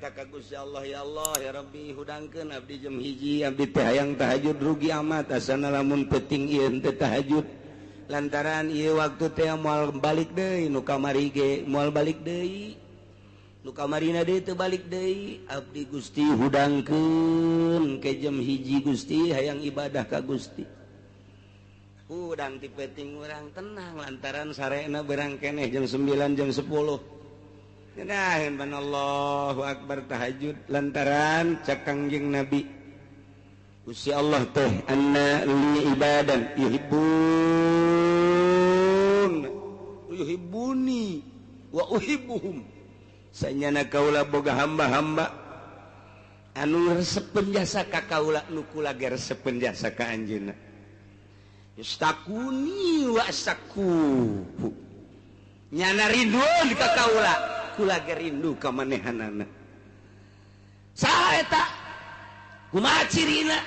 nyarita ka Gusti Allah, ya Allah ya Rabbi, hudangkeun abdi jam 1, abdi teh hayang tahajud, rugi amat asana lamun penting ieu teh tahajud, lantaran ieu waktu teh moal balik deui, nu kamari ge moal balik deui, nu kamarina deui teu balik deui. Abdi Gusti hudangkeun ke jam 1, Gusti hayang ibadah ka Gusti. Hudang ti peuting urang tenang, lantaran sarena berang keneh jam 9, jam 10. Ngenaheun ban Allahu Akbar tahajud, lantaran cak Kangjeng Nabi, Gusti Allah teh anna li ibadan yuhibbun yuhibbuni wa uhibbuhum. Sanyana kaula boga hamba-hamba anu resepeun jasa ka kaula, nu kula ge resepeun jasa ka anjeunna. Yustakuni wa asaku, nyana rindueun ka kaula, kula ge rindu ka manehanana. Saha eta? Kumaha cirina?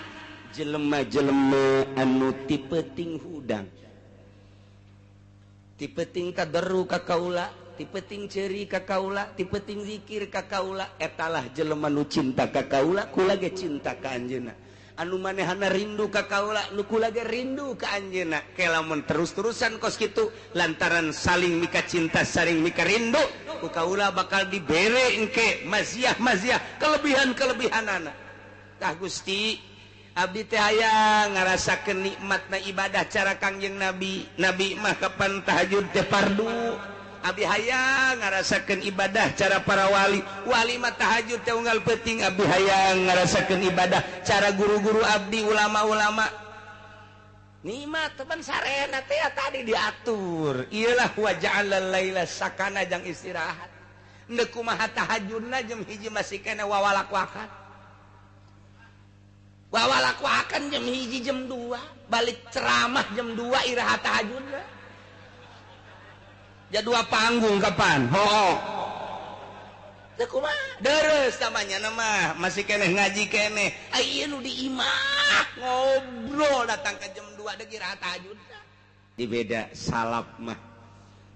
Jelema-jelema anu ti peuting hudang, ti peuting tadarru ka kaula, ti peuting ceuri ka kaula, ti peuting zikir ka kaula, etalah jelema nu cinta ka kaula, kula ge cinta ka anjeunna. Anu manehana rindu ka kaula, nu kula ge rindu ka anjeunna. Ke lamun terus-terusan kos kitu, lantaran saling mika cinta, saling mika rindu, ku kaula bakal dibere engke maziah-maziah, kelebihan-kelebihanana. Tah Gusti, abdi teh hayang ngarasakeun nikmatna ibadah cara Kangjeng Nabi. Nabi mah kapan tahajud teh fardu. Abdi hayang ngarasakeun ibadah cara para wali. Wali mah tahajud teh unggal peuting. Abdi hayang ngarasakeun ibadah cara guru-guru abdi, ulama-ulama. Nikmat teman sarena teh tadi diatur. Iyalah wa ja'alal laila sakana, jang istirahat. Endek kumaha tahajudna jam 1 masih kena wawalak-wakan. Wawalak-wakan jam 1 jam 2, balik ceramah jam 2 iraha tahajudna. Jadua panggung kapan? Ho. Teu kumaha? Deres namanya nama, masih keneh ngaji keneh. Aya nu di imah ngobrol datang ke jam 2 deui iraha tahajudna. Di beda salaf mah.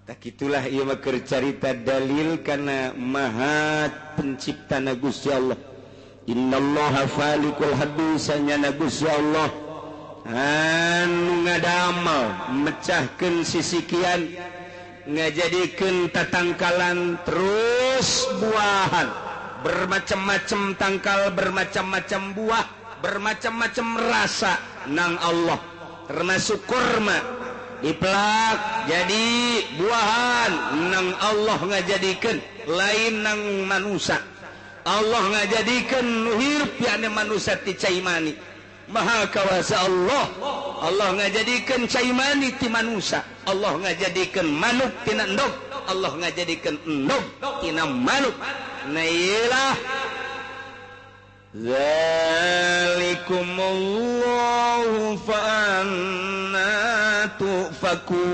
Tak itulah ieu mah keur carita dalil kana maha penciptana Gusti Allah. Innallaha falikul habbi, sanyana Gusti Allah anu ngadamel mecahkeun sisikian, ngajadikeun tatangkalan terus buahan, bermacam-macam tangkal, bermacam-macam buah, bermacam-macam rasa nang Allah, termasuk kurma dipelak jadi buahan nang Allah ngajadikeun, lain nang manusia. Allah ngajadikeun nu hirup yakni manusia ti cai mani. Maha kawasa Allah. Allah ngajadikeun cai mani ti manusia, Allah ngajadikeun manuk tina endog, Allah ngajadikeun endog tina manuk. Nah iyalah zalikumullahu fa anna tufakun.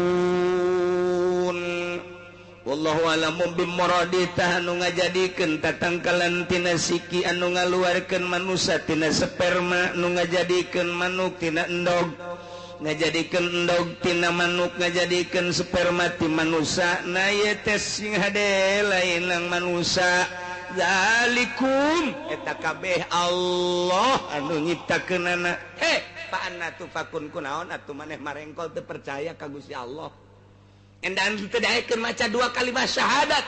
Wallahu a'lamu bimuradi. Tah anu ngajadikeun tatangkalan tina siki, anu ngaluarkeun manusia tina sperma, anu ngajadikeun manuk tina endog, ngajadikeun endog tina manuk, ngajadikeun sperma ti manusia. Na ieu teh sing hade lain nang manusia. Zalikum eta kabeh Allah anu nyiptakeunana. Heh, pa anna tufakun, kunaon atuh maneh marengkol teu percaya ka Gusti Allah? Endan teu daekeun maca dua kalimat syahadat,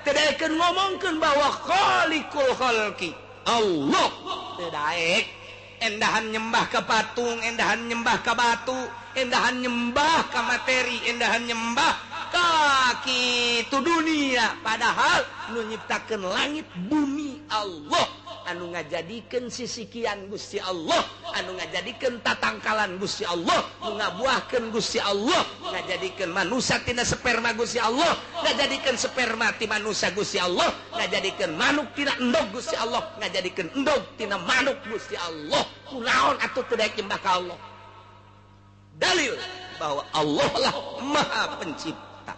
teu daekeun ngomongkeun bahwa khaliqul khalqi Allah, teu daek. Endahan nyembah ka patung, endahan nyembah ka batu, endahan nyembah ka materi, endahan nyembah ka kitu dunia. Padahal nu nyiptakeun langit bumi Allah, anu ngajadikeun sisikian Gusti Allah, anu ngajadikeun tatangkalan Gusti Allah, nu ngabuahkeun Gusti Allah, ngajadikeun manusia tina sperma Gusti Allah, ngajadikeun sperma ti manusia Gusti Allah, ngajadikeun manuk tina endog Gusti Allah, ngajadikeun endog tina manuk Gusti Allah. Kunaon atuh teu daek nyembah ka Allah? Dalil bahwa Allah lah Maha Pencipta.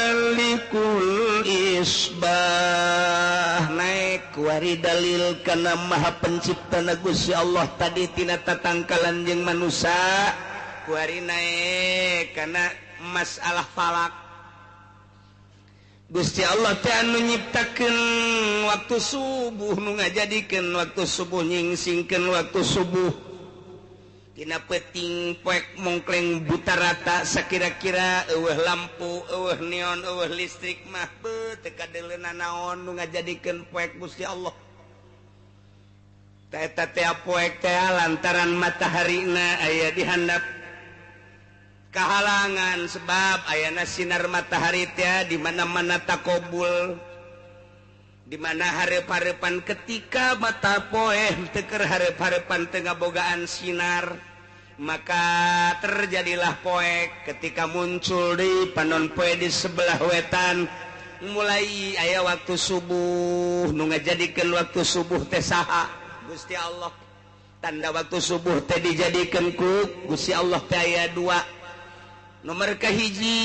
Falikul isbah, naik wari dalil kana Maha Pencipta na Gusti Allah tadi tina tatangkalan jeung manusia, kuari naik kana masalah falak. Gusti Allah teh anu nyiptakeun waktu subuh, nu ngajadikeun waktu subuh, nyingsingkeun waktu subuh. Dina peuting poek mongkleng buta rata sakira-kira eueuh lampu, eueuh neon, eueuh listrik mah beuh teu kadeuleuna naon nu ngajadikeun poek Gusti Allah. Ta eta teh poek teh lantaran mataharina aya di handap kahalangan sebab ayana sinar matahari teh di mana-mana takobul, di mana hareup-hareupan ketika mata poe teu keur hareup-hareupan teu ngabogaan sinar, maka terjadilah poek. Ketika muncul di panon poe di sebelah wetan mulai aya waktu subuh. Nu ngajadikeun waktu subuh teh saha? Gusti Allah. Tanda waktu subuh teh dijadikeun ku Gusti Allah teh aya dua. Nomor kahiji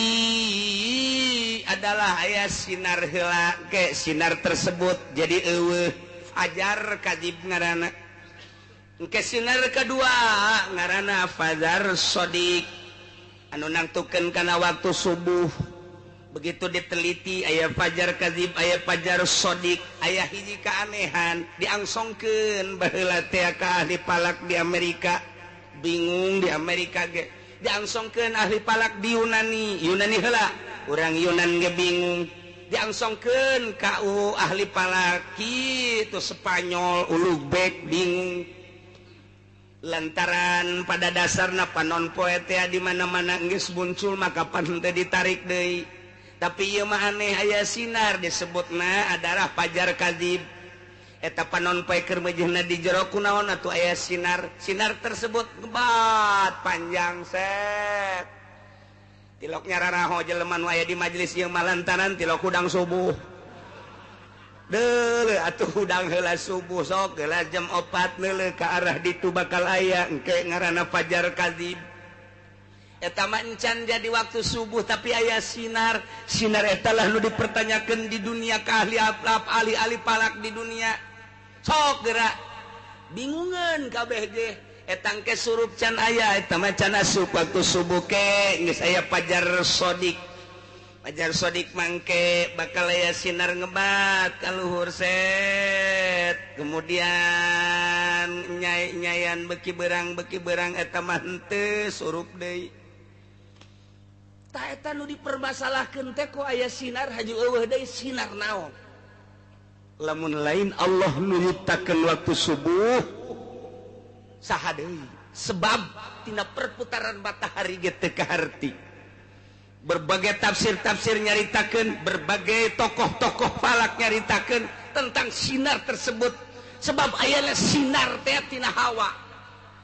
adalah aya sinar heula ke sinar tersebut jadi eueuh fajar kadzib ngaranna. Engke sinar kedua ngaranna fajar shodiq anu nangtukeun kana waktu subuh. Begitu diteliti aya fajar kadzib, aya fajar shodiq, aya hiji keanehan diangsongkeun baheula teh ka ahli falak di Amerika. Bingung di Amerika ge diangsongkeun ahli falak di Yunani, Yunani heula urang Yunan ge bingung. Diangsongkeun ka ahli falak kitu Spanyol Ulubek bingung. Lantaran pada dasarna panon poe teh di mana-mana geus muncul maka pan teh ditarik deui. Tapi ieu mah aneh aya sinar disebutna adalah fajar kadzib. Eta panon poe keur meujeuhna di jero kunaon atuh aya sinar. Sinar tersebut ngebat panjang set. Tilok nyararaho jelema nu aya di majelis ieu mah lantaran tilok hudang subuh. Deuleu atuh hudang heula subuh sok heula jam 4 neuleuh ka arah ditu bakal aya engke ngaranna fajar kadzib. Eta mah encan jadi waktu subuh tapi aya sinar. Sinar eta lah nu dipertanyakeun di dunia ka ahli ahli falak di dunia. Sok gerak bingungan kabeh ge eta engke surup can aya eta mah can asup waktu subuh ke geus aya fajar shodiq. Fajar shodiq mangke bakal aya sinar ngebat ka luhur set. Kemudian nyai-nyayan beki berang eta mah henteu surup deui. Ta eta nu dipermasalahkeun teh kok aya sinar haju eueuh deui sinar naon? Lamun lain Allah nu nyiptakeun waktu subuh saha deui? Sebab tina perputaran matahari ge teu kaharti. Berbagai tafsir-tafsir nyaritakeun, berbagai tokoh-tokoh falak nyaritakeun tentang sinar tersebut. Sebab ayana sinar teh tina hawa.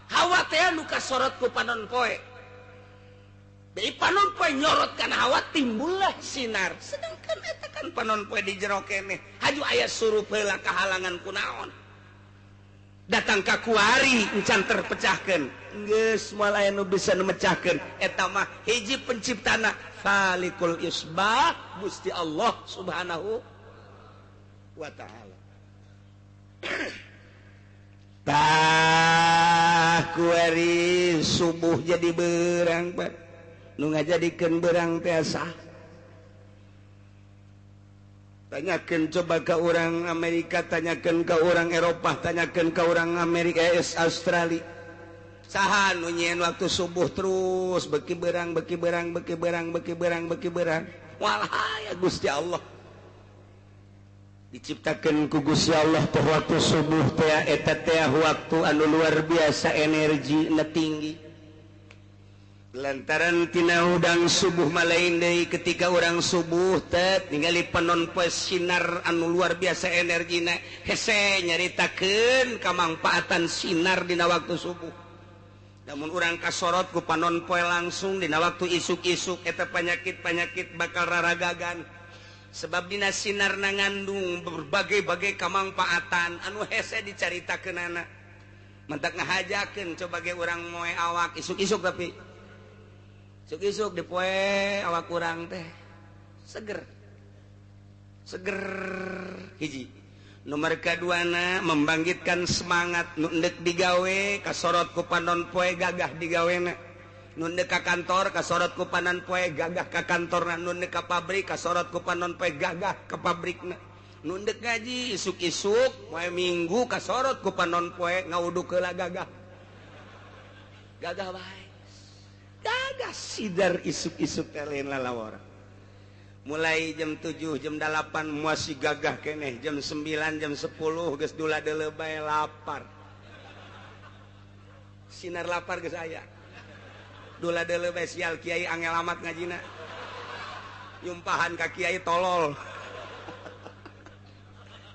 Hawa teh nu kasorot ku panon poe. Dari panon poe nyorot kana hawa timbullah sinar. Sedangkan eta kan panon poe di jero keneh. Haju aya surup heula kahalangan kunaon. Datang ka kuari encan terpecahkeun. Geus moal aya nu bisa nu mecahkeun. Eta mah hiji penciptana Falikul Isbah Gusti Allah Subhanahu wa ta'ala. Tah kuari subuh jadi berang Pak. Nu ngajadikeun berang teh sah. Tanyakeun coba ke orang Amerika, tanyakeun ke orang Eropah, tanyakeun ke orang Amerika, Australia. Saha nu nyieun waktu subuh terus beki berang beki berang beki berang beki berang beki berang. Walhaya Gusti Allah. Diciptakeun ku Gusti Allah teh waktu subuh teh eta teh waktu anu luar biasa energi na tinggi. Lantaran tina hudang subuh malain deui ketika urang subuh teh ningali panon poe sinar anu luar biasa energina hese nyaritakeun kamangpaatan sinar dina waktu subuh. Namun urang kasorot ku panon poe langsung dina waktu isuk-isuk eta penyakit-penyakit bakal raragagan. Sebab dina sinar na ngandung berbagai-bagai kamangpaatan anu hese dicaritakeunana. Mentak ngahajakeun coba ge urang moe awak isuk-isuk tapi isuk-isuk dipoe awak urang teh seger. Seger hiji. Nomor kaduana membangkitkan semangat nu endek digawe kasorot ku panon poe gagah digawena. Nun deuk ka kantor kasorot ku panon poe gagah ka kantorna, nun deuk ka pabrik kasorot ku panon poe gagah ka pabrikna. Nun deuk ngaji isuk-isuk poe Minggu kasorot ku panon poe ngawuduk heula gagah. Gagah bae. Gagah sidar isuk-isuk teh lain lalawara. Mulai jam 7, jam 8 masih gagah keneh, jam 9, jam 10 geus dula deuleu bae lapar. Sinar lapar geus aya. Dula deuleu bae sial kiai angel amat ngajina. Nyumpahan ka kiai tolol.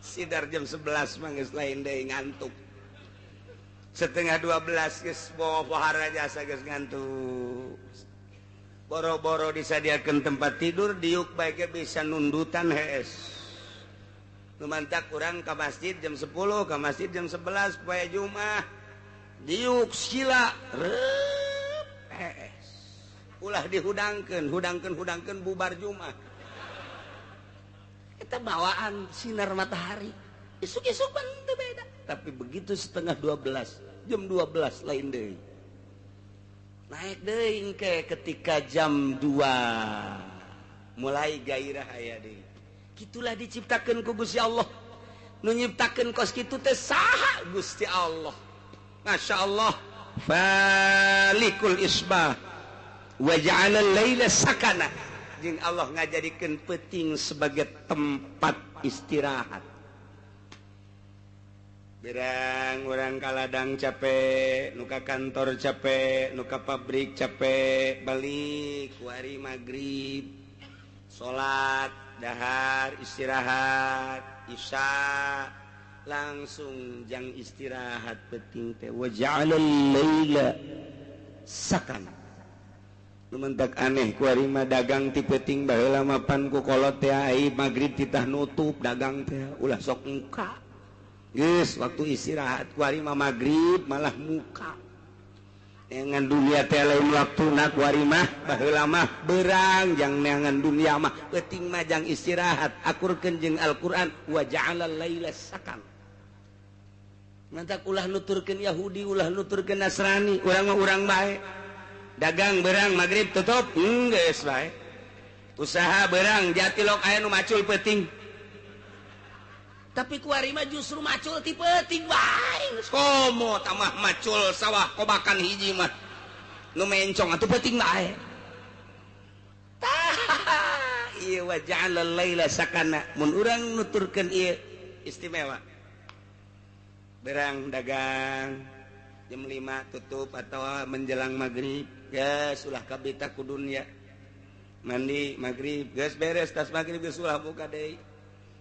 Sidar jam 11 mah geus lain deui ngantuk. 11:30 geus bawa pohara jasa geus ngantuk. Boro-boro disadiakan tempat tidur diuk baiknya bisa nundutan hees. Lumantak kurang ke masjid jam 10, ke masjid jam 11 poe Jumat. Diuk sila reup hees. Ulah dihudangkeun, hudangkeun bubar Jumat. Eta bawaan sinar matahari. Isuk-isuk pan teu beda. Tapi begitu 11:30, jam 12 lain deui. Naik deui engke ketika jam 2 mulai gairah aya deui. Kitulah diciptakeun ku Gusti Allah. Nu nyiptakeun kos kitu teh saha? Gusti Allah. Masya Allah. Falikul isbah wa ja'ala al-laila sakana. Jeung Allah ngajadikeun peuting sebagai tempat istirahat. Berang orang kaladang capek, nuka kantor capek, nuka pabrik capek, balik wari maghrib, salat, dahar, istirahat, isya, langsung jang istirahat penting teh wa ja'alal laila sakana. Lumentak aneh kuari mah dagang ti peuting baheula mah pan ku kolot teh ai maghrib titah nutup dagang teh ulah sok muka. Geus waktu istirahat kuari mah maghrib malah muka. Neangan dunia teh lain waktuna kuari mah baheula mah berang jang neangan dunia mah peuting mah jang istirahat akurkeun jeung Al-Qur'an wa ja'alal laila sakan. Mantak ulah nuturkeun Yahudi, ulah nuturkeun Nasrani, urang mah urang bae. Dagang berang maghrib tutup, geus bae. Usaha berang jatilok aya nu macul peuting. Tapi kuari mah justru macul ti peuting bae. Komo tamah macul sawah kobakan hiji mah. Nu mencong atuh peuting bae. Tah, ieu wa ja'alal laila sakana. Mun urang nuturkeun ieu istimewa. Berang dagang jam 5 tutup atau menjelang maghrib, geus ulah kabita ku dunya. Mandi maghrib geus beres tas maghrib geus ulah buka deui.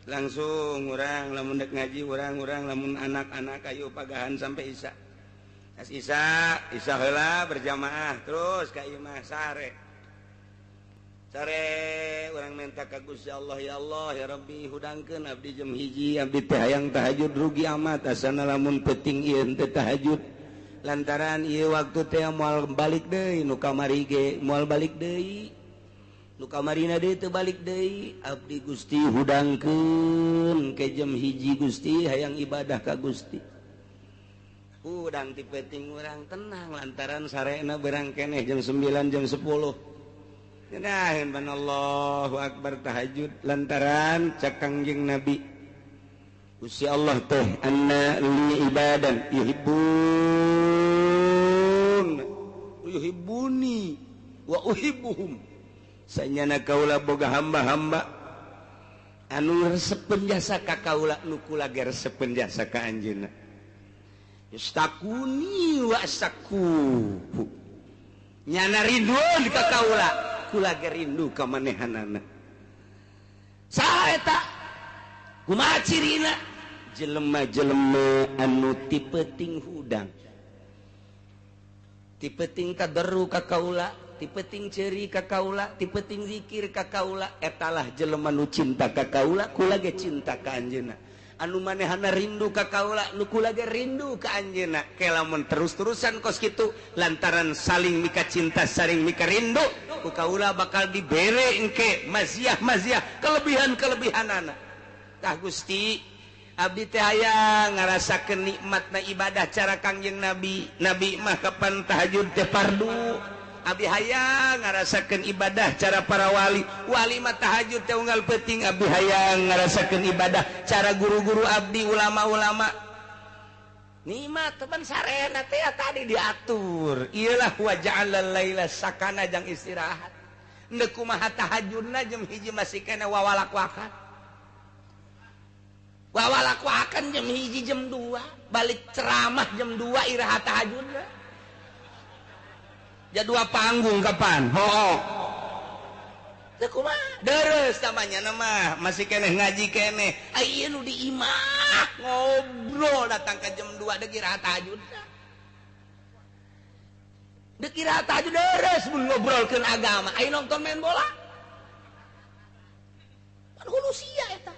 Langsung urang lamun dek ngaji urang lamun anak-anak ayo pagahan sampai isya. Tas isya, isya heula berjamaah terus ka imah sare. Sare urang minta ka Gusti Allah, ya Allah ya Rabbi hudangkeun abdi jam 1 abdi teh hayang tahajud rugi amat asana lamun peuting ieu teh tahajud. Lantaran ieu waktu teh moal balik deui nu kamari ge moal balik deui. Nu kamarina deui teu balik deui abdi Gusti hudangkeun ke jam 1 Gusti hayang ibadah ka Gusti. Hudang ti peuting urang tenang lantaran sarena berang keneh jam 9 jam 10. Ngenaheun ban Allahu akbar tahajud lantaran cak Kangjeng Nabi Gusti Allah teh anna li ibadan yuhibbun yuhibbuni wa uhibbuhum. Sanyana kaula boga hamba-hamba anu resepeun jasa ka kaula nu kula ge resepeun jasa ka anjeunna. Yastakuni wa asaku. Nyana rindu ka kaula, kula ge rindu ka manehanana. Saha eta? Kumaha cirina? Jelema-jelema anu ti peuting hudang. Ti peuting tadarru ka kaula, ti peuting ceuri ka kaula, ti peuting zikir ka kaula, etalah jelema nu cinta ka kaula, kula ge cinta ka anjeunna. Anu manehana rindu ka kaula, nu kula ge rindu ka anjeunna. Ke lamun terus-terusan kos kitu lantaran saling mika cinta, saling mika rindu, ku kaula bakal dibere engke maziah-maziah, kelebihan-kelebihanana. Tah Gusti, abdi teh hayang ngarasakeun nikmatna ibadah cara Kangjeng Nabi. Nabi mah kapan tahajud teh fardu. Abdi hayang ngarasakeun ibadah cara para wali. Wali mah tahajud teh unggal peuting. Abdi hayang ngarasakeun ibadah cara guru-guru abdi, ulama-ulama. Nikmat teman sarena teh tadi diatur. Iyalah wa ja'alal laila sakana jang istirahat. Neuk kumaha tahajudna jam 1 masih kena wawalak-wakan. Wawalak-wakan jam 1 jam 2, balik ceramah jam 2 iraha tahajudna. Jadua panggung kapan? Ho'o. Teu kumaha? Deres namanya nama, masih keneh ngaji keneh. Aya nu di imah ngobrol datang ke jam 2 deuk iraha tahajudna. Deuk iraha tahajud deres mun ngobrolkeun agama. Aya nonton main bola. Pan hulu sia eta.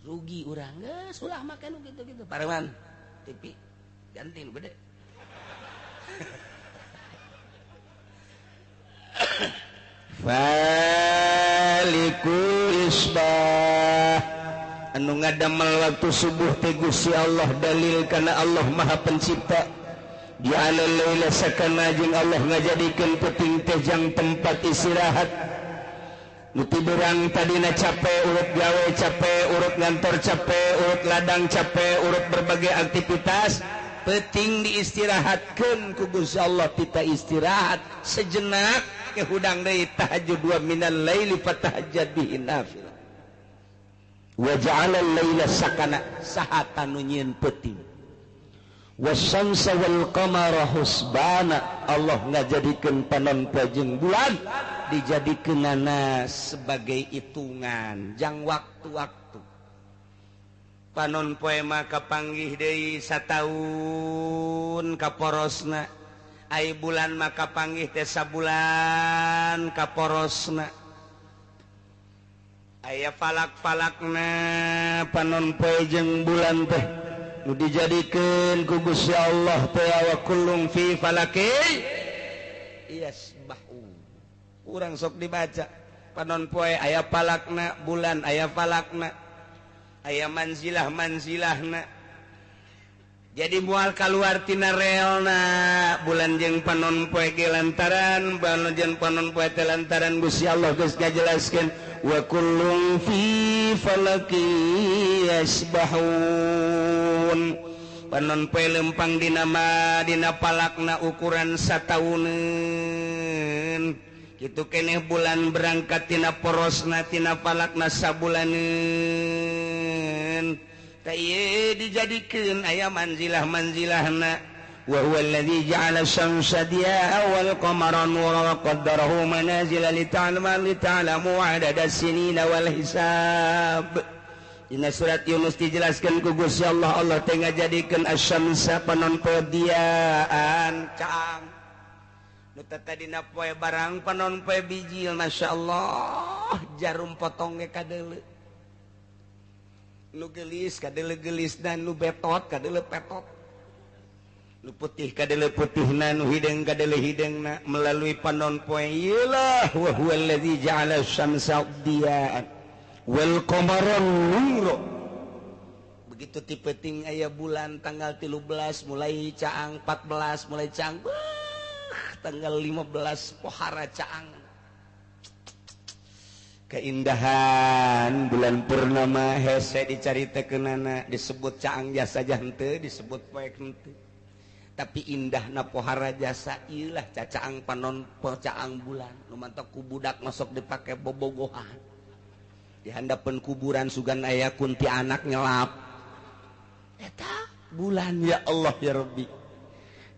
Rugi urang geus ulah make nu kitu-kitu. Pareman TV ganti nu gede. Faliku isbah anu ngadamel waktu subuh teh Gusti Allah dalil kana Allah Maha Pencipta. Ja'ala laila sakana jeung Allah ngajadikeun peuting teh jang tempat istirahat. Nu tiberang tadina capek, urut gawe capek, urut ngantor capek, urut ladang capek, urut berbagai aktivitas, peuting diistirahatkeun ku Gusti Allah. Kita istirahat sejenak ke hudang deui tahajud wa minal laili fatahajjad bihi nafilah. Wa ja'ala al-laila sakana sahatan nu nyieun peuting. Wasyamsa wal qamara husbana, Allah ngajadikeun panon poe jeung bulan dijadikeunana sebagai hitungan jang waktu-waktu. Panon poe mah kapanggih deui sataun kaporosna, ai bulan mah kapanggih teh sabulan kaporosna. Aya falak-falakna panon poe jeung bulan teh nu dijadikeun ku Gusti Allah teh wa kullum fi falaki yasbahu. Urang sok dibaca panon poe aya falakna, bulan aya falakna, aya manzilah-manzilahna. Jadi mual kaluar tina relna bulan jeung panon poe ge lantaran bulan jeung panon poe teh lantaran Gusti Allah geus ngajelaskeun wa kullum fi falaki yasbahun. Panon poe lempang dina ma dina palakna ukuran satauneun. Kitu keneh bulan berangkat tina porosna tina palakna sabulaneun. Tah ieu dijadikeun aya manzilah-manzilahna. Wa huwa alladzi ja'ala syamsa diya'an wal qamara nuran wa qaddarahu manazila lita'lamu 'adada sinina wal hisab. Dina surat Yunus dijelaskeun ku Gusti Allah, Allah teh ngajadikeun asyamsa panon poe diaan caang. Nu tadina poe barang panon poe bijil, masyaallah jarum potong ge kadeuleu. Nu geulis kadeuleu geulisna, nu betot kadeuleu petot. Nu putih kadeuleu putihna, nu hideung kadeuleu hideungna melalui panon poe. Iyalah wa huwallazi ja'ala syamsa diya'an wal qamara nura. Begitu ti peuting aya bulan tanggal 13 mulai caang, 14 mulai caang, tanggal 15 pohara caang. Keindahan bulan purnama hese dicaritakeunana, disebut caang jasa henteu, disebut poek henteu. Tapi indahna pohara jasa ieulah cacaang panon poe caang bulan. Nu mantak ku budak masuk dipake bobogohan. Di handapeun kuburan sugan aya kuntianak nyelap. Eta bulan ya Allah ya Rabbi.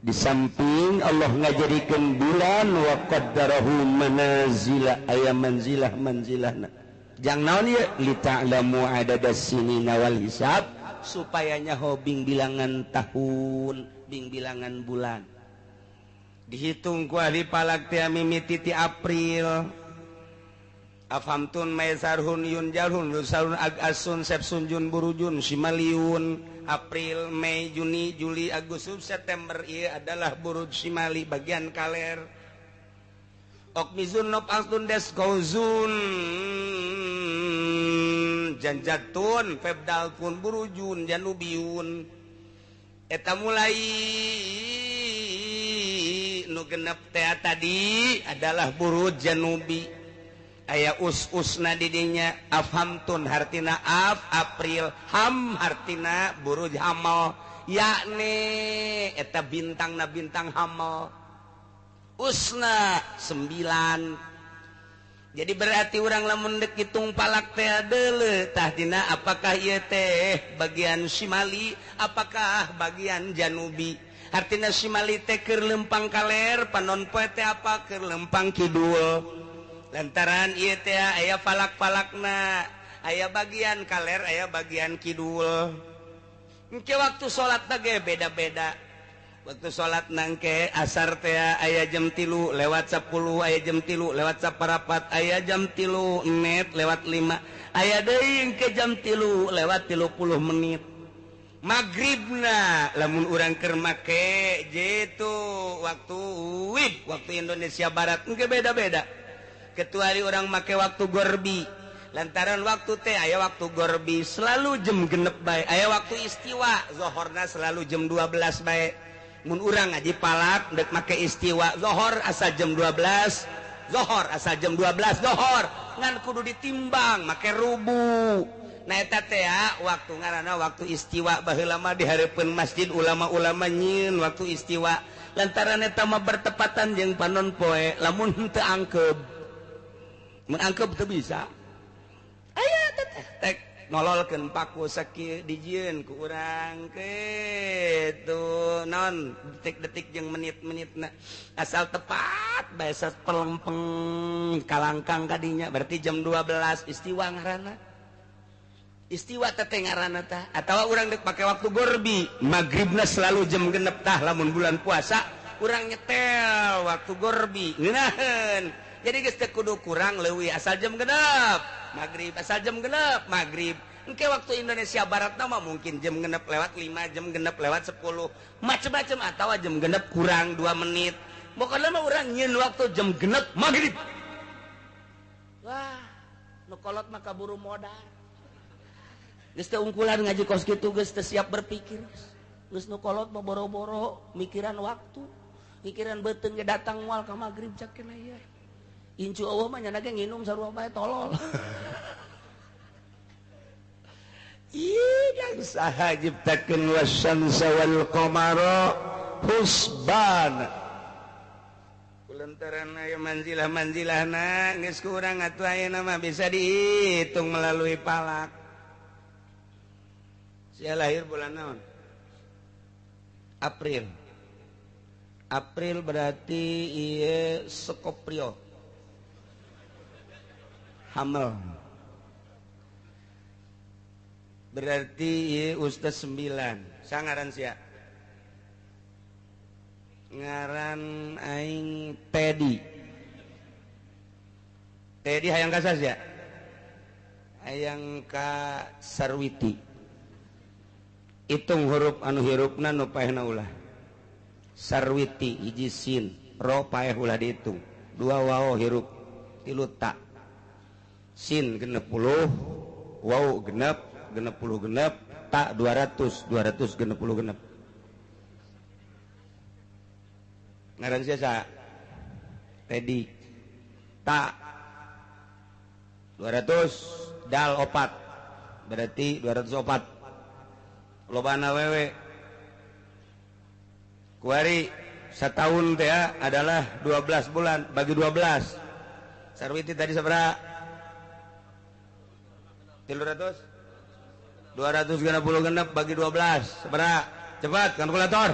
Di samping Allah ngajadikeun bulan wa qaddarahu manazila aya manzilah manzilahna. Jang naon ieu? Li ta'lamu adadas sinina wal hisab, supaya nyaho bing bilangan tahun, bing bilangan bulan. Dihitung ku ahli falak teh mimiti ti April. Afamtun maisarhun yun jalhun lusarun agasun sepsun jun burujun simaliun. April, Mei, Juni, Juli, Agustus, September ieu adalah buruj simali bagian kaler. Okmizun nop astun des kauzun janjatun febdalpun burujun janubiun. Eta mulai nu genep teh tadi adalah buruj janubi. Aya us-usna di dinya afhamtun hartina af April, ham hartina buruj hamal, yakni eta bintangna bintang hamal. Usna 9. Jadi berarti urang lamun deuk hitung palak teh deuleu tah dina apakah ieu teh bagian simali apakah bagian janubi. Artina simali teh keur lempang kaler, panon poe teh apa keur lempang kidul. Lantaran ieu teh aya palak-palakna, aya bagian kaler, aya bagian kidul. Engke waktu salat ge beda-beda. Waktu salat nangke asar teh aya jam 3 lewat 10, aya jam 3 lewat 4, aya jam 3 menit lewat 5, aya deui engke jam 3 lewat 30 menit. Magribna lamun urang keur make jitu waktu WIB, waktu Indonesia Barat engke beda-beda. Kecuali urang make waktu gorbi. Lantaran waktu teh aya waktu gorbi selalu jam genep bae, aya waktu istiwa zohorna selalu jam 12 bae. Mun urang ngaji palak dek make istiwa zohor asa jam 12, zohor asa jam 12 zohor ngan kudu ditimbang make rubu. Nah eta teh waktu ngaranna waktu istiwa baheula mah di hareupeun masjid ulama-ulama nyieun waktu istiwa. Lantaran eta mah bertepatan jeung panon poe lamun henteu angkeb. Mun angkeb teu bisa. Aya teh tek nololkeun paku sakieu dijieun ku urang kitu non detik-detik jeung menit-menitna asal tepat bae sapelempeng kalangkang kadinya berarti jam 12 istiwa ngaranna. Istiwa teh ngaranna tah atawa urang deuk pake waktu gorbi magribna selalu jam genep tah lamun bulan puasa urang nyetel waktu gorbi ngeunaheun. Jadi geus teu kudu kurang leuwih asal jam genep maghrib, asal jam genep maghrib. Engke waktu Indonesia Barat mah mungkin jam genep lewat 5, jam genep lewat 10, macem-macem atawa jam genep kurang 2 menit. Pokoknya mah urang nyieun waktu jam genep maghrib. Wah, nu kolot mah kaburu modar. Geus teu ungkulan ngaji kos kitu geus teu siap berpikir. Geus nu kolot mah boro-boro mikiran waktu, mikiran beuteung ge datang moal ka maghrib cak kena ieu. Incu Allah mah nyana ge nginum sarua bae tolol. Ih, dan saha ciptakeun wasyamsa wal qamara husban. Kulantaran aya manzilah-manzilahna geus kurang atuh ayeuna mah bisa dihitung melalui palak. Sia lahir bulan naon? April. April berarti ieu Scorpio. Hamel. Berarti ieu ustaz 9. Sangaran sia. Ngaran aing Teddy. Teddy hayang ka sia? Hayang ka Sarwiti. Hitung huruf anu hirupna nu paehna ulah. Sarwiti hiji sin, ro paeh ulah dihitung. 2 waw hirup, 3 ta. Sin 60, waw genep, 60 genep, ta 200, 266 genep. Ngaran sia Teddy. Ta 200 dal 4. Berarti 204. Lobana wewe. Kuari setahun teh adalah 12 bulan bagi 12. Sarwiti tadi sabaraha? 300 266 bagi 12 sabaraha? Cepat kalkulator.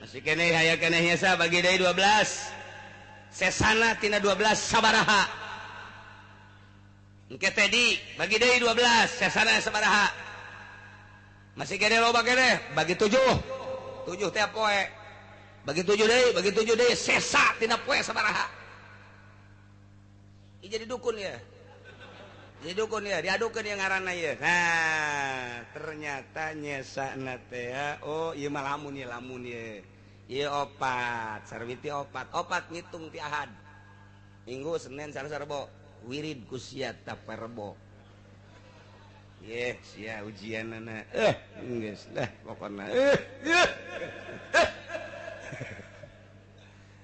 Masih keneh aya keneh nyesa bagi deui 12. Sesana tina 12 sabaraha? Engke Teddy bagi deui 12 sesana sabaraha? Masih keneh loba keneh bagi 7. 7 teh poe. Bagi 7 deui, bagi 7 deui sesa tina poe sabaraha? Ieu jadi dukun ya. Jadi dukun ya, diadukeun yang ngaranna ieu. Nah, ternyata nyesana teh oh ieu mah lamun ieu lamun ieu. Ieu opat, Sarwiti opat. Opat ngitung ti Ahad. Minggu, Senin, Selasa, Rebo. Wirid ku sia taperbo. Ye sia ujianana geus lah pokona.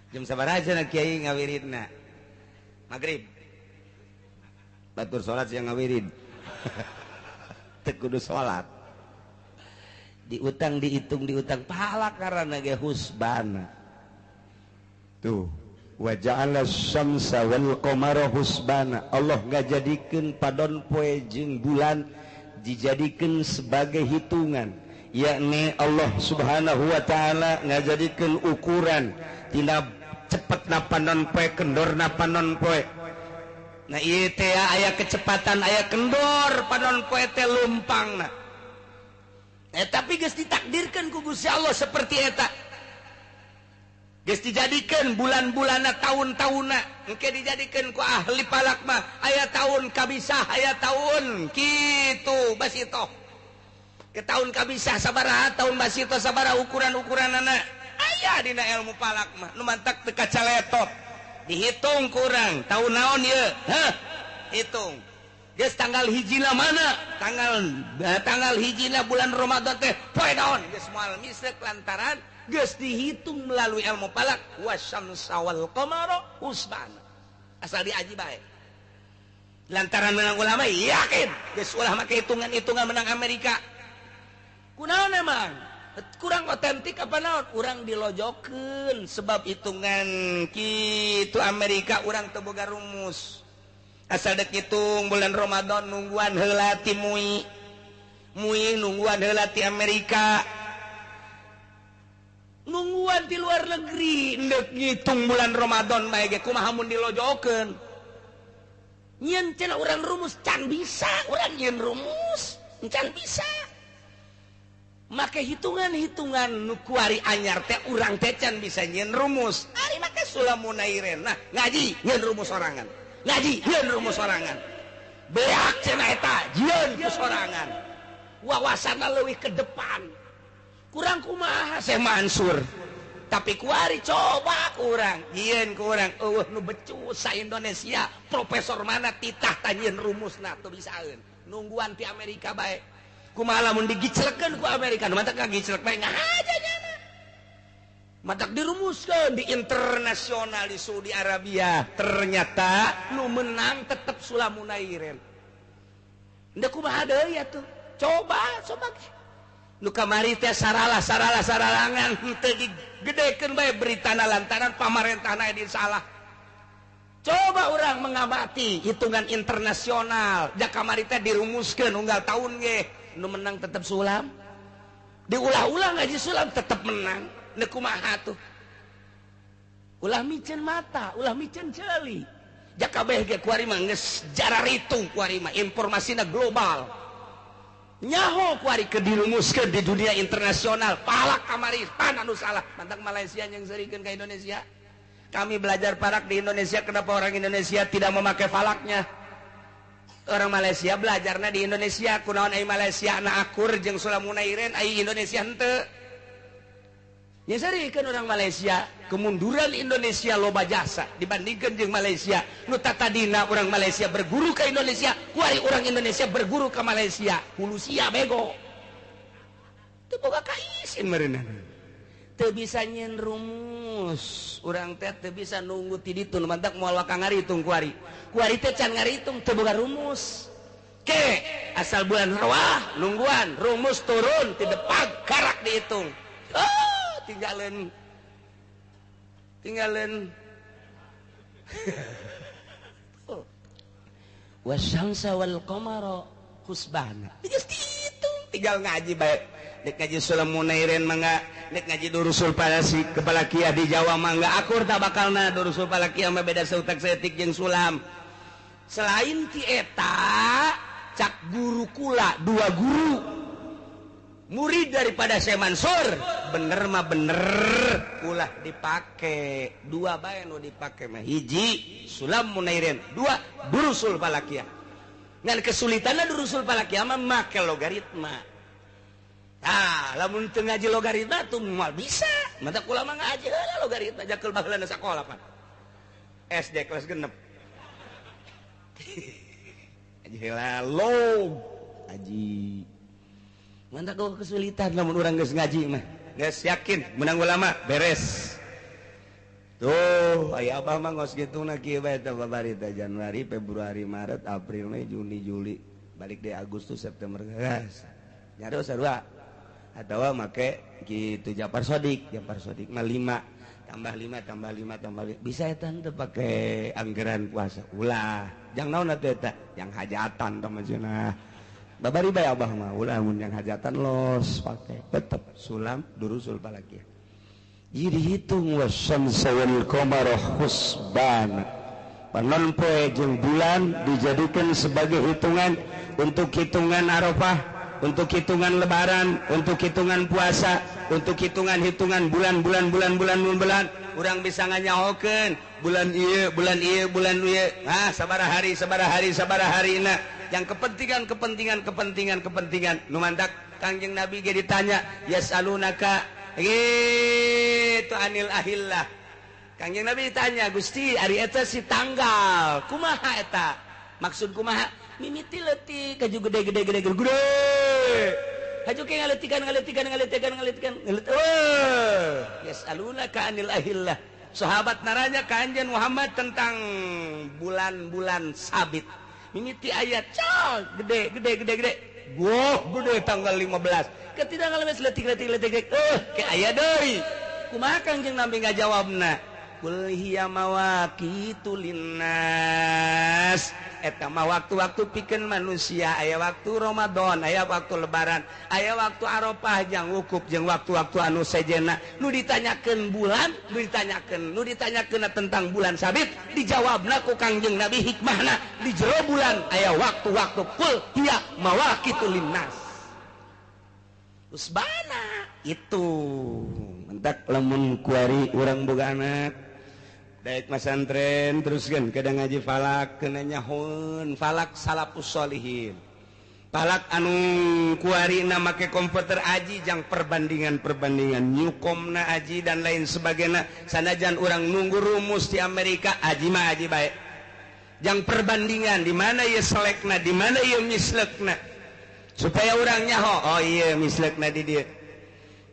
Jam sabaraha cenah kiai ngawiridna? Magrib. Batur salat sia ngawirid. Teu kudu salat. Diutang dihitung diutang pahala karena ge husbana. Tuh wa ja'ala syamsa wal qamara husbana. Allah ngajadikeun padon poe jeung bulan dijadikeun sebagai hitungan, yakni Allah Subhanahu wa taala ngajadikeun ukuran tina cepetna panon poe kendorna panon poe. Nah ieu teh aya kecepatan aya kendor panon poe teh lumpangna. Tapi geus ditakdirkeun ku Gusti Allah seperti eta. Geus dijadikeun bulan-bulanna tahun-tahunna, engke dijadikeun ku ahli falak mah aya tahun kabisah aya tahun kitu basitoh. Ke tahun kabisah sabaraha tahun basitoh sabaraha ukuran-ukuranana aya dina ilmu falak mah nu mantak teu kacaletot. Dihitung kurang tahun naon ieu? Heh, hitung. Geus tanggal hijina mana? Tanggal hijina bulan Ramadan teh poe naon? Geus moal misek lantaran geus dihitung melalui ilmu falak wasyamsa wal qamara husbana. Asal diaji bae. Lantaran menang ulama yakin geus ulah make hitungan-hitungan menang Amerika. Kunaon emang? Kurang otentik apa naon? Urang dilojokeun sebab hitungan kitu Amerika urang teu boga rumus. Asal dek hitung bulan Ramadan nungguan heula ti MUI. MUI nungguan heula ti Amerika. Nungguan di luar negeri ndek ngitung bulan Ramadan bae ge kumaha mun dilojokeun. Nyeun cenah urang rumus can bisa, urang nyeun rumus can bisa. Make hitungan-hitungan nu kuari anyar teh urang teh can bisa nyeun rumus. Ari make Sulamunairen. Nah, ngaji nyeun rumus sorangan. Ngaji nyeun rumus sorangan. Beak cenah eta jieun ku sorangan. Wawasanna leuwih ke depan. Kurang kumaha Syekh Mansur. Tapi kuari coba kurang, jieun kurang eueuh nu becus sa Indonesia, profesor mana titah tanyieun rumusna teu bisaeun. Nungguan ti Amerika bae. Kumaha lamun digiclekeun ku Amerika, nu matak ngagiclek bae ngahaja nyana. Matak dirumuskeun di internasional di Saudi Arabia, ternyata nu menang tetep Sulamunairen. Ndek kumaha deui atuh? Coba coba nu kamari teh saralah saralah saralangan teu digedekeun bae beritana lantaran pamarentahna di salah. Coba orang mengamati hitungan internasional, ja kamari teh dirumuskeun unggal tahun ge nu menang tetep Sulam. Diulah-ulah ngaji Sulam tetep menang. Ndek kumaha tuh? Ulah miceun mata, ulah miceun ceuli. Ja kabeh ge kuari mah geus jararitung kuari mah informasina global. Nyaho kuari ke dirumuskeun di dunia internasional. Palak kamari pan anu salah. Mantak Malaysia yang serikeun ka Indonesia. Kami belajar falak di Indonesia, kenapa orang Indonesia tidak memakai falaknya? Orang Malaysia belajarna di Indonesia, kunaon ai Malaysia na akur jeung Sulamunairen ai Indonesia henteu. Nya serikeun orang Malaysia, kemunduran Indonesia loba jasa dibandingkeun jeung Malaysia. Nu tatadina orang Malaysia berguru ke Indonesia, kuari orang Indonesia berguru ke Malaysia. Hulusia bego. Teu boga kaisin meureunana. Teu bisa nyeun rumus. Urang teh teu bisa nunggu ti ditu, nu mantak moal waka ngaritung kuari. Kuari teh can ngaritung teu boga rumus. Ke asal bulan rawah nungguan rumus turun ti depan karak dihitung. Oh, tinggalin wasyamsa wal qamara husbana. Geus dihitung tinggal ngaji bae. Nek ngaji Sulamunairen mangga, nek ngaji Durusul Falasi kepala kia di Jawa mangga akur tak bakalna Durusul Falakiyah mah beda seutak seetik jeung Sulam. Selain ti eta cak guru kula dua guru murid daripada Syekh Mansur, bener mah bener ulah dipake dua bae nu dipake mah hiji Sulamunairen, dua Durusul Falakiyah. Ngan kesulitanna Durusul Falakiyah mah make logaritma. Ah, lamun teu ngaji logaritma tuh moal bisa. Mata kula mah ngaji heula logaritma jakeul baheulana sakola pan. SD kelas 6. Ngaji heula log. Aji. Mantap kau kesulitan lamun urang geus ngaji mah. Geus yakin menang ulama beres. Tuh, aya abah mah ngos kitu na kieu bae teh babari teh Januari, Februari, Maret, April, Mei, Juni, Juli. Balik deh Agustus, September geus. Nyari sarua. Atawa make kitu Japar Sodik, Japar Sodik mah 5 tambah 5 tambah 5 tambah 5. Bisa eta teu pake anggaran puasa. Ulah, jang naon atuh eta? Yang hajatan tah maksudna. Babari bae abah mah ulah mun yang hajatan los pake tetep sulam durusul falakiyah. Jadi dihitung wasyamsa wal qamara husban. Panon poe jeung bulan dijadikan sebagai hitungan untuk hitungan Arafah, untuk hitungan Lebaran, untuk hitungan puasa, untuk hitungan-hitungan bulan-bulan bulan-bulan bulan. Urang bisa nganyahokeun bulan ieu, bulan ieu, bulan ieu. Ah, sabaraha hari, sabaraha hari, sabaraha harina. Yang kepentingan, kepentingan, kepentingan, kepentingan. Nu mantak Kangjeng Nabi ge ditanya, yasalunaka gitu anil ahillah. Kangjeng Nabi ditanya, Gusti, ari eta si tanggal, kumaha eta? Maksud kumaha? Mimiti leutik kaju gede gede gede gede gede. Haju ke ngaletikan ngaletikan ngaletikan ngaletikan ngaletikan. Yasalunaka anil ahillah. Sahabat naranya ka Anjeun Muhammad tentang bulan-bulan sabit. Mimiti ayat cal gede gede gede gede. Wah, gede tanggal 15. Ketika ngalemes letik letik letik ke aya deui. Kumaha Kangjeng Nabi ngajawabna? Qul hiya mawaqitu linnas. Eta mah waktu-waktu pikeun manusia, aya waktu Ramadan, aya waktu Lebaran, aya waktu Arafah jeung wukuf jeung waktu-waktu anu sejenna. Nu ditanyakeun bulan, nu ditanyakeun, nu ditanyakeun tentang bulan sabit, dijawabna ku Kangjeng Nabi hikmahna di jero bulan aya waktu-waktu qul hiya mawaqitu linnas. Usbana itu mentak lamun kuari urang boga anak daek masantren terus kan kadang ngaji falak kena nyahun falak salafus solihin falak anu kuari na make komputer aji jang perbandingan-perbandingan nyukomna aji dan lain sebagainya sanajan urang nunggu rumus di Amerika aji mah aji baik jang perbandingan di mana ieu selekna di mana ieu mislekna supaya urang nyaho oh iya mislekna di dieu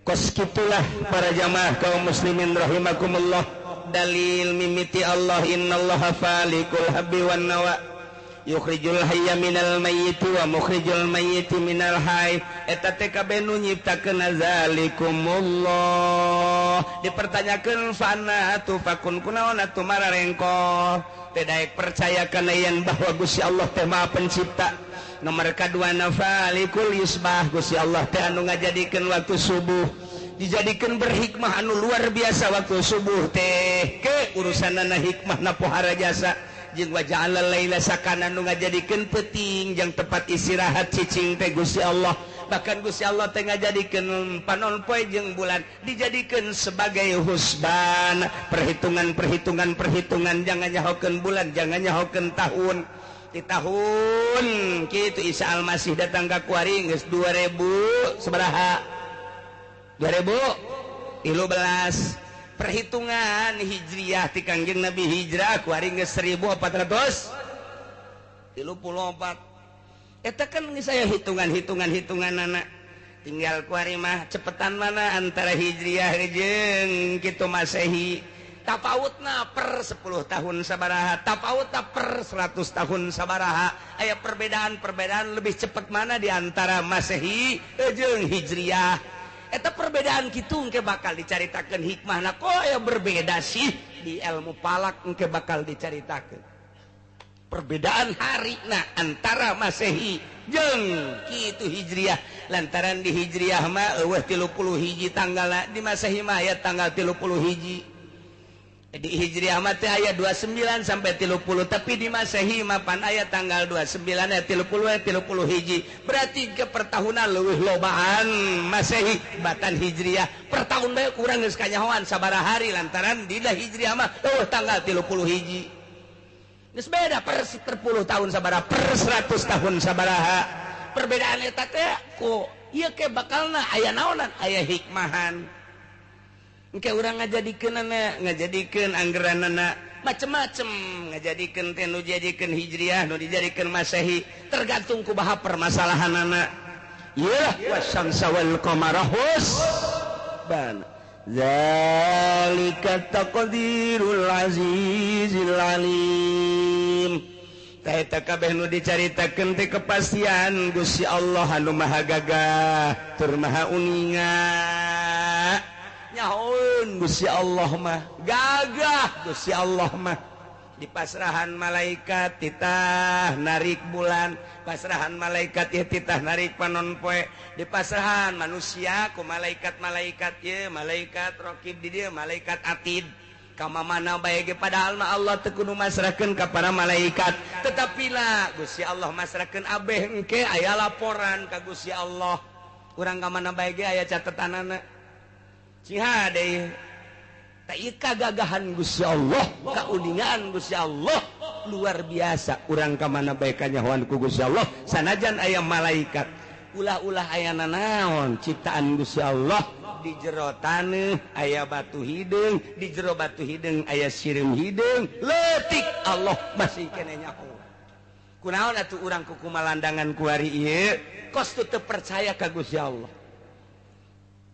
kos kitulah para jamaah kaum muslimin rahimakumullah. Dalil mimiti Allah innallaha falikul habbi wan nawa yukhrijul hayya minal mayyiti wa mukhrijul mayyiti minal hayy. Eta teh kabeh nu nyiptakeun zalikumullah. Dipertanyakeun fana tufakun kunaon atuh mararengko teh daek percaya kana yen bahwa Gusti Allah teh Maha Pencipta. Nomor kadua falikul yusbah Gusti Allah teh anu ngajadikeun waktu subuh dijadikan berhikmah anu luar biasa waktu subuh teh ke urusanana hikmah na pohara jasa jeung waja'ala laila sakana nu ngajadikeun peuting jeung tempat istirahat cicing teh Gusti Allah. Bahkan Gusti Allah teh ngajadikeun panon poe jeung bulan dijadikeun sebagai husban perhitungan perhitungan perhitungan jangan nyahokeun bulan jangan nyahokeun tahun di tahun kitu Isa Almasih datang ka kuari geus 2000 sabaraha 2013 perhitungan hijriah ti Kangjeng Nabi hijrah kuari geus 1434. Eta kan saya hitungan-hitungan hitunganana tinggal kuari mah cepetan mana antara hijriah jeung kitu Masehi tapautna per 10 tahun sabaraha tapautna per 100 tahun sabaraha aya perbedaan-perbedaan lebih cepat mana di antara Masehi jeung hijriah. Eta perbedaan kitu engke bakal dicaritakeun hikmahna kok aya berbeda sih di ilmu falak engke bakal dicaritakeun perbedaan harina antara Masehi jeung kitu hijriah lantaran di hijriah mah eueuh 31 tanggalna di Masehi mah aya tanggal 31 di hijriah mah teh aya 29 sampai 30 tapi di Masehi mah pan aya tanggal 29 aya 30 aya 31 berarti ke pertahunan leuwih lobaan Masehi batan hijriah per tahun bae kurang geus kanyahoan sabaraha hari lantaran di hijriah mah eueuh tanggal 31 geus beda per 10 tahun sabaraha per 100 tahun sabaraha perbedaan eta teh ku ieu ke bakalna aya naonan aya hikmahan. Engke urang ngajadikeun ngajadikeun anggeranana Macem-macem ngajadikeun teh nu dijadikeun Hijriah, nu dijadikeun Masehi, tergantung kumaha permasalahanana. Iyalah wasyamsa wal qamara husban. Zalika taqdirul azizil alim. Eta kabeh nu dicaritakeun teh kepastian Gusti Allah anu maha gagah tur maha uninga. Nyahoeun Gusti Allah mah gagah Gusti Allah mah. Di pasrahan malaikat titah narik bulan, pasrahan malaikat ieu titah narik panon poe, di pasrahan manusia ku malaikat-malaikat ieu, malaikat raqib di dieu, malaikat atid. Kama mana bae ge padahal mah Allah teu kudu masrahkeun ka para malaikat, tetapi lah Gusti Allah masrahkeun abeh engke aya laporan ka Gusti Allah. Urang ka mana bae ge aya catetanana. Cing hade tah ieu kagagahan Gusti Allah, kauningaan Gusti Allah luar biasa. Urang ka mana bae kanyahoan ku Gusti Allah sanajan aya malaikat. Ulah-ulah aya nanaon ciptaan Gusti Allah. Di jero taneuh aya batu hideung, di jero batu hideung aya sireum hideung, leutik Allah masih keneh nyaho. Kunaon atuh urang kukumalandangan kuari ieu kos teu percaya ka Gusti Allah.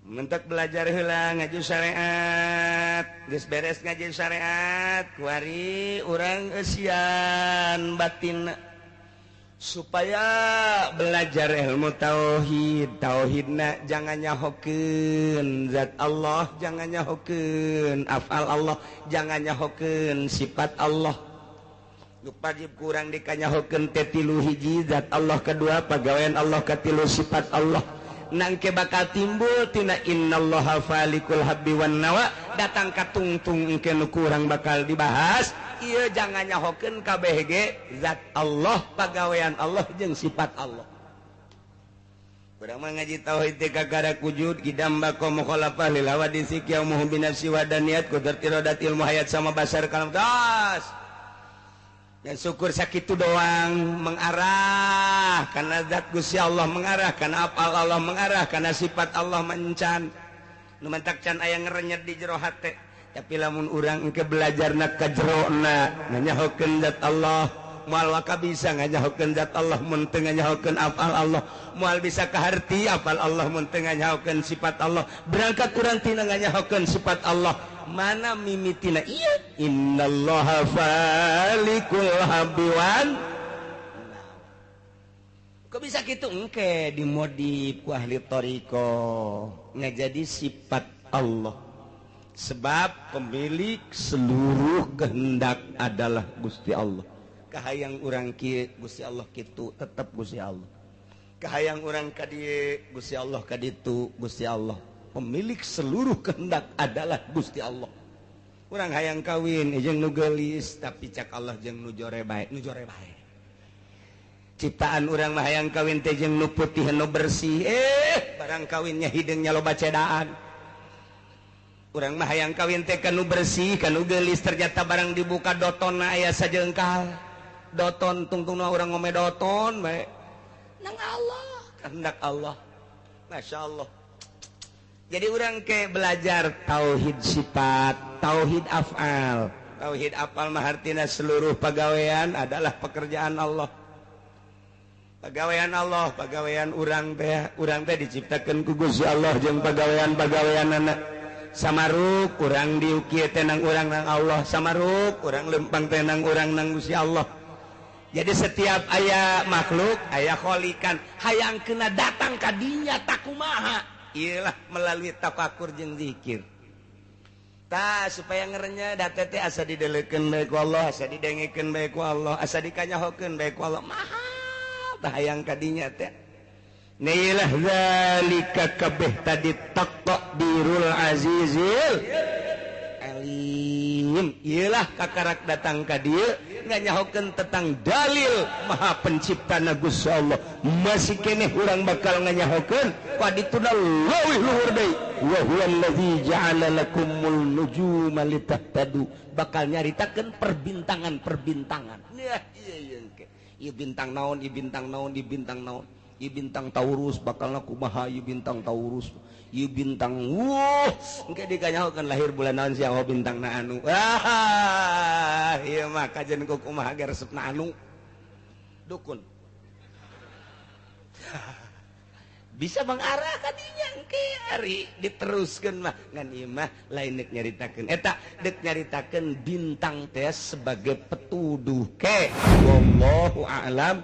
Mentek belajar heula ngaji syariat, geus beres ngaji syariat, kuari urang eusian batin supaya belajar ilmu tauhid. Tauhidna jangan nyahokeun zat Allah, jangan nyahokeun afal Allah, jangan nyahokeun sifat Allah. Nu wajib kurang dikanyahokeun teh tilu hiji zat Allah, kedua pagawean Allah, katilu sifat Allah. Nangke bakal timbul tina innallaha falikul habbi wan nawa, datang ka tungtung engke nu kurang bakal dibahas. Ieu jangan nyahokeun kabeh ge zat Allah, pagawean Allah jeung sifat Allah. Urang mah ngaji tauhid teh kakara wujud gidam bako mukhalafah lil hawadisi qiyamuhu bi nafsi wa daniyat qudrat iradat ilmu hayat sama basar kalam tas. Dan syukur sakitu doang mengarah karena zat Gusti Allah, mengarah karena apal Allah, mengarah karena sifat Allah mencan. Nu mantak can aya ngerenyet di jero hate. Tapi lamun urang engke belajarna ka jerona nganyahokeun zat Allah, moal waka bisa nganyahokeun zat Allah mun teu nganyahokeun afal Allah, moal bisa kaharti afal Allah mun teu nganyahokeun sifat Allah. Berangkat urang tina nganyahokeun sifat Allah, mana mimitina ieu innallaha falikul habbi wan. Kok bisa kitu engke dimodif ku ahli thariqah ngajadi sifat Allah. Sebab pemilik seluruh kehendak adalah Gusti Allah. Kahayang urang kieu Gusti Allah kitu tetep Gusti Allah. Kahayang urang ka dieu Gusti Allah ka ditu Gusti Allah. Pemilik seluruh kehendak adalah Gusti Allah. Urang hayang kawin jeung nu geulis tapi cak Allah jeung nu jore bae, nu jore bae. Ciptaan urang mah hayang kawin teh jeung nu putih nu bersih, barang kawinnya hideungnya loba cedaan. Urang mah hayang kawin teh kanu bersih, kanu geulis, ternyata barang dibuka dotonna aya sajengkal. Doton tungtungna urang ngome doton bae. Nang Allah, kehendak Allah. Masya Allah. Jadi urang ke belajar tauhid sifat, tauhid af'al. Tauhid af'al mah artina seluruh pagawean adalah pekerjaan Allah. Pagawean Allah, pagawean urang teh diciptakeun ku Gusti Allah jeung pagawean-pagaweanana. Samaruk urang diukir tenang urang nang Allah, samaruk urang lempang tenang urang nang Gusti Allah. Jadi setiap aya makhluk aya kholikan, hayang kena datang ka dinya takumaha, iyalah melalui tafakur jeung zikir. Tah supaya ngerenya da teh asa didelekeun bae ku Allah, asa didengekeun bae ku Allah, asa dikanyahokeun bae ku Allah. Maha tah hayang ka dinya teh. Nailah zalika kabeh tadi taqdirul azizil alim. Iyalah kakarak datang ka dieu nganyahokeun tentang dalil maha penciptana Gusti Allah. Masih keneh urang bakal nganyahokeun kadituna leuwih luhur deui. Wa huwallazi ja'ala lakumul nujuma litahtadu. Bakal nyaritakeun perbintangan-perbintangan. Nah, ieu ieu engke. Ieu bintang naon, ieu bintang naon, ieu bintang naon. Ieu bintang Taurus bakal kumaha, ieu bintang Taurus, ieu bintang, wuh, engke dikanyahokeun lahir bulan naon sia, oh, bintang na anu. Ah, ieu mah kajen ku kumaha ge resepna anu dukun bisa mengarah kadinya. Engke ari diteruskeun mah, ngan ieu mah lain dek nyaritakeun eta, dek nyaritakeun bintang teh sebagai petuduh ke. Wallahu a'lam.